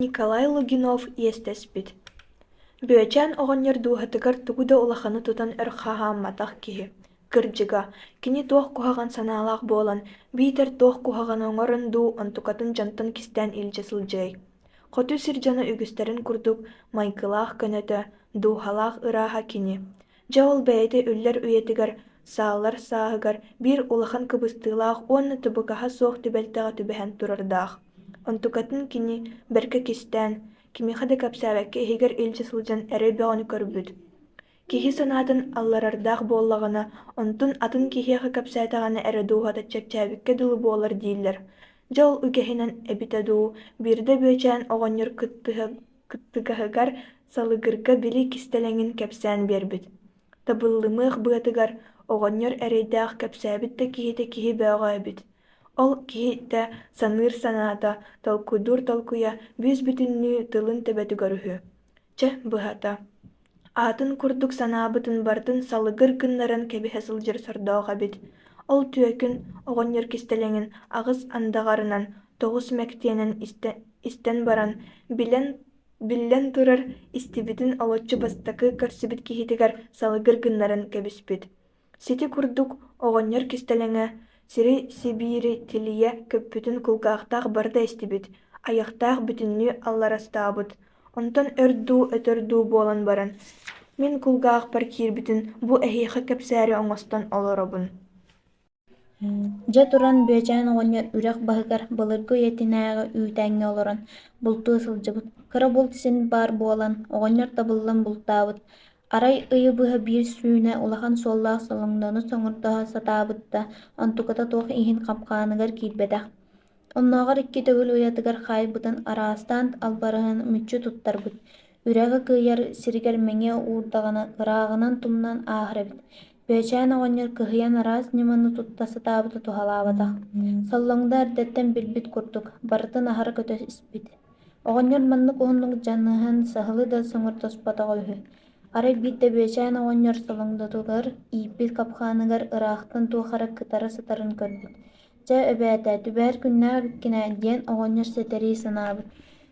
Николай Лугинов иэстэспит Бүөчээн оҕонньор дууһатыгар тугу да улаханы тутан өр хаһаамматах киһи, кырдьыга, кини туох куһаҕан санаалаах буолан, биитэр туох куһаҕаны оҥорон дуу онтукатын дьонтон кистээн илдьэ сылдьыай. Хоту сир дьоно үгүстэрин курдук майгылаах көнөтө, дууһалаах ырааһа кини. Дьэ ол бэйэтэ үллэр үйэтигэр, сааллар сааһыгар биир улахан кыбыстыылаах уонна табыгаһа суох түбэлтэҕэ түбэһэн турардаах. Онтукатын кини бэркэ кистээн, кимиэхэ да кэпсээбэккэ иһигэр илдьэ сылдьан эрэй бөҕөнү көрбүт. Киһи санаатын алларардаах буоллаҕына, онтун атын киһиэхэ кэпсээтэҕинэ эрэ дууһата чэпчээбиккэ дылы буолар дииллэр. Дьэ ол үгэһинэн эбитэ дуу, биирдэ Бүөчээн оҕонньор кыттыгаһыгар Салыгырга били кистэлэҥин кэпсээн биэрбит. Табыллымыах быатыгар оҕонньор эрэйдээх кэпсээбит да киһитэ киһи бөҕө эбит. Ол киһитэ саныыр санаата, толкуйдуур толкуйа бүүс-бүтүннүү тылын төбөтүгэр үһү. Чэ, быһата, аатын курдук санаабытын барытын салыгыр гыннаран кэбиһэ сылдьар сордоох эбит. Ол түөкүн оҕонньор кистэлэҥин аҕыс андаҕарынан, тоҕус мэктиэнэн истэн баран, билэн Биллэн турар, истибитин олоччу бастакы көрсүбүт киһитигэр салыгыр гыннаран кэбиспит. Сити курдук оҕонньор кистэлэҥэ сири-сибиири тилийэ көппүтүн кулгаахтаах барыта истибит, айахтаах бүтүннүү алларастаабыт. Онтон өр дуу, өтөр дуу буолан баран, мин кулгаахпар киирбитин бу эһиэхэ кэпсээри оҥостон олоробун. Дьэ туран Бүөчээн оҕонньор үрэх баһыгар былыргы үйэтинээҕи үүтээҥҥэ олорон бултуу сылдьыбыт, кыра булт син баар буолан, оҕонньор табыллан бултаабыт, арай ыйы быһа биир сүүнэ улахан суоллаах солоҥдону соҥордоһо сатаабыт да, онтуката туох иһин хапкааныгар киирбэтэх. Оннооҕор икки төгүл уйатыгар хаайбытын араастаан албарыһан мүччү туттарбыт, үрэҕи кыйар сиригэр мэҥиэ уурдаҕына ырааҕынан тумнан ааһар эбит. Бөөчээн оҕонньор кыһыйан араас ньыманы тутта сатаабыта туһалаабатах, соллоҥдо эрдэттэн билбит курдук, барытын аһара көтө испит. Оҕонньор маннык уһуннук дьаныһан саһылы да соҥордоспотоҕо үһү. Арай биирдэ Бүөчээн оҕонньор солоҥдотугар ииппит хапкааныгар ыраахтан туох эрэ кытара сытарын көрбүт. Чэ, эбээтэ, түбэһэр күннээх эбиккин ээ диэн оҕонньор сэтэрии санаабыт.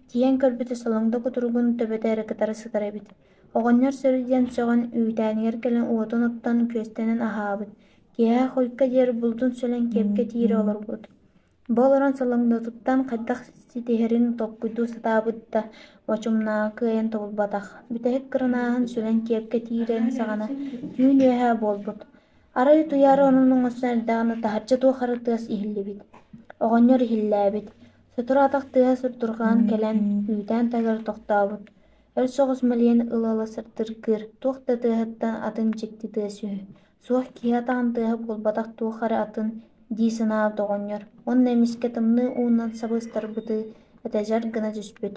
Тиийэн көрбүтэ солоҥдо кутуругун төбөтө эрэ кытара сытар эбит. Оҕонньор сөрү диэн сөҕөн, үүтээнигэр кэлэн уотун оттон, күөстэнэн аһаабыт. Киэһэ хойукка диэри булдун сүлэн киэпкэ тиирэ олорбут. Бу олорон солоҥдотуттан хайдах ситиһэрин толкуйдуу сатаабыт да, бочумнааҕы кыайан тобулбатах. Бүтэһик кырынааһын сүлэн киэпкэ тиирэрин саҕана түүн үөһэ буолбут. Арай утуйаары онон оҥостон эрдэҕинэ таһырдьа туох эрэ тыас иһиллибит. Оҕонньор иһиллээбит, сотору атах тыаһа сурдурҕаан кэлэн, үүтээн таһыгар тохтообут. Өр соҕус мэлийэн ыла-ыла сырдыргыыр, туох да тыаһыттан атын дьикти тыас үһү. Суох киһи атаҕын тыаһа буолбатах туох эрэ атын дии санаабыт оҕонньор уонна эмискэ тымныы уунан саба ыстарбытыы этэдьэр гына түспүт.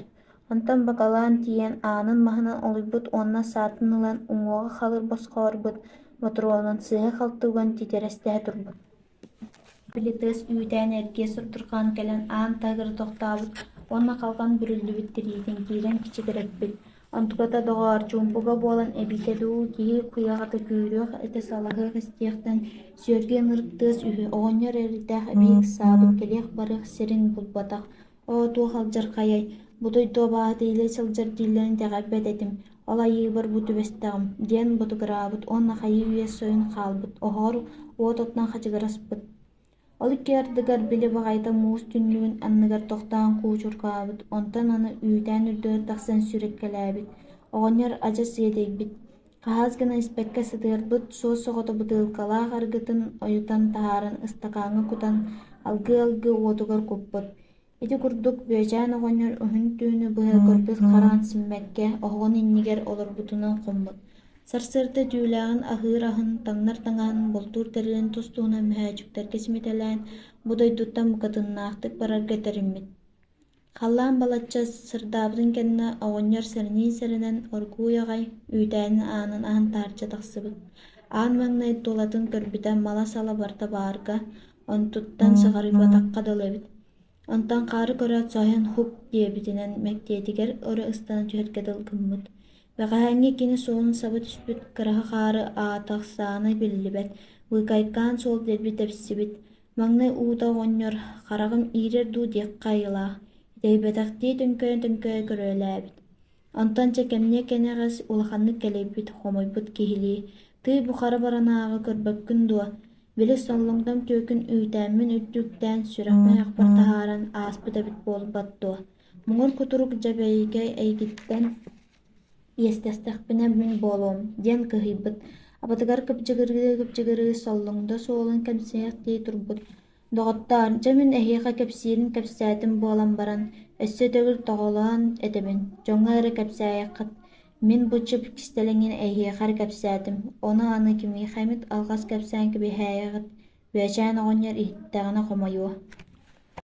Онтон бакалаан тиийэн аанын маһынан олуйбут уонна саатын ылан уҥуоҕа халыр босхоорбут ботуруонун сыыһа-халты уган титирэстэһэ турбут. Били тыас үүтээн эргийэ сурдурҕаан кэлэн аан таһыгар тохтообут уонна халҕан бүрүллүбүт тириитин киирэн кичигирэппит. Онтуката доҕоор, чуумпуга буолан эбитэ дуу, киһи куйаҕата күүрүөх этэ салаһыах истиэхтэн сүөргү ынырык тыас үһү, оҕонньор эрэйдээх эбии ыксаабыт, кэлиэх-барыах сирин булбатах Оо, туох алдьархайай, бу дойду абааһыта илэ сылдьар дииллэрин итэҕэйбэт этим, ол айыыбар бу түбэстэҕим, диэн ботугураабыт уонна хайыы-үйэ сойон хаалбыт, оһоҕор уот оттон хачыгыраспыт. Ол икки ардыгар били баҕайыта муус түннүгүн анныгар тохтоон куучурҕаабыт, онтон аны үүтээн үрдүгэр тахсан сүрэккэлээбит, оҕонньор адьас иэдэйбит, хаһаас гына испэккэ сытыарбыт суос-соҕотох бытыылкалаах арыгытын ойутан таһааран ыстакааҥҥа кутан алгыы-алгыы уотугар куппут. Ити курдук Бүөчээн оҕонньор уһун түүнү быһа көрбүт хараҕын симмэккэ оһоҕун иннигэр олорбутунан хоммут. Сарсыарда түүлээҕин аһыыр аһын, таҥнар таҥаһын, бултуур тэрилин тус-туһунан мөһөөччүктэргэ симитэлээн, бу дойдуттан букатыннаахтык барарга тэриммит. Халлаан балачча сырдаабытын кэннэ оҕонньор сэрэниин-сэрэнэн оргууй аҕай үүтээнин аанын аһан таһырдьа тахсыбыт. Аан маҥнай тулатын көрбүтэ мала-сала барыта баарга, онтуттан сыҕарыйбатахха дылы эбит. Онтон хаары көрөөт соһуйан «һук» диэбитинэн мэктиэтигэр өрө ыстана түһэргэ дылы гыммыт. Бэҕэһээҥҥи кини суолун саба түспүт кыраһа хаары аата-ахсаана биллибэт, быыкайкаан суол дэлби тэпсибит. Маҥнай уута оҕонньор «хараҕым иирэр дуу» диэххэ айылаах. Итэйбэтэхтии төҥкөйө-төҥкөйө көрүөлээбит. Онтон дьэ кэмниэ кэнэҕэс улаханнык кэлэйбит, хомойбут киһилии: «Тыый, бу хара баранааҕы көрбөккүн дуо, били соллоҥдом түөкүн үүтээммин үрдүктээн, сүрэхпин айахпар таһааран ааспыт эбит буолбат дуо? Муҥур кутурук дьэбэйгэ эйигиттэн иэстэстэхпинэ мин буолуом» диэн кыһыйбыт, абатыгар кыбдьыгырыы-кыбдьыгырыы соллоҥдо суолун кэмсиэхтии турбут: «Доҕоттоор, дьэ мин эһиэхэ кэпсиирин кэпсээтим буолан баран, өссө төгүл тоҕолоон этэбин, дьоҥҥо эрэ кэпсээйэххит, мин бу чып кистэлэҥин эһиэхэ эрэ кэпсээтим, ону аны кимиэхэ эмит алҕас кэпсээн кэбиһээйэҕит, Бөөчээн оҕонньор иһиттэҕинэ хомойуо»